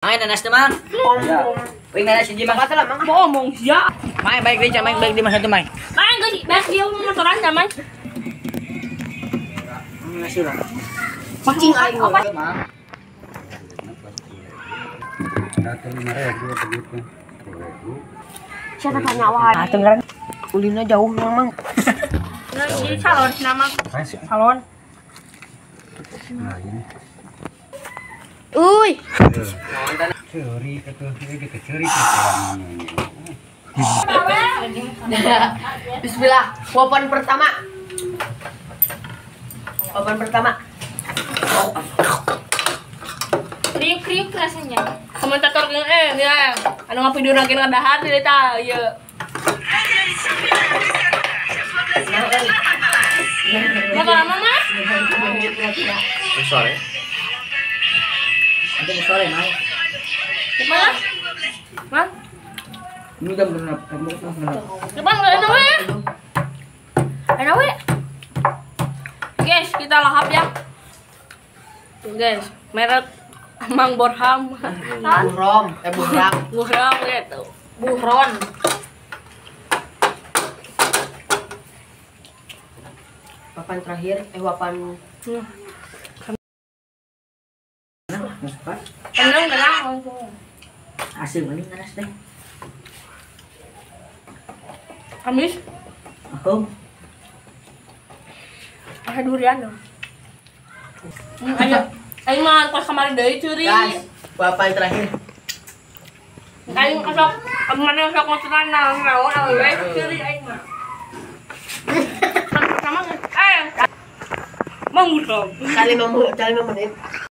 Ay, nanas naman. Uy, nanas hindi mang. Boomong siya. May balik din siya, may balik din mas ito may. May gani, balik di mo motoran naman. Nasura. Pacing ayo. Siya tanya wah. Ah, tenggeran. Ulina jauh memang. Di salon nama. Salon. Uy. Bismillah. Wapan pertama. Wapan pertama. Kriuk-kriuk rasanya. Komentator ya. Anu ngapidur lagi ngadahar di ta, ieu. Motor apa, Mas? Sore. Nanti sore, Mai. Gimana? Mas? Ini jam berapa? Depan enggak enak we. Enak we. Guys, kita lahap ya. Tuh guys, merek Mang Borham. Buhrom, Buhram. Buhram gitu. Buhron. Papan terakhir, wapan. Tenang, tenang. Asin maning nanas teh. Amis? Aku. Ada durian dong. Ayo, ayo mah kos kemarin deui curi. Guys, wapan terakhir. Aing sok mana sok motoran naon naon awewe curi aing mah. Sama eh. Mang Kali 5 menit.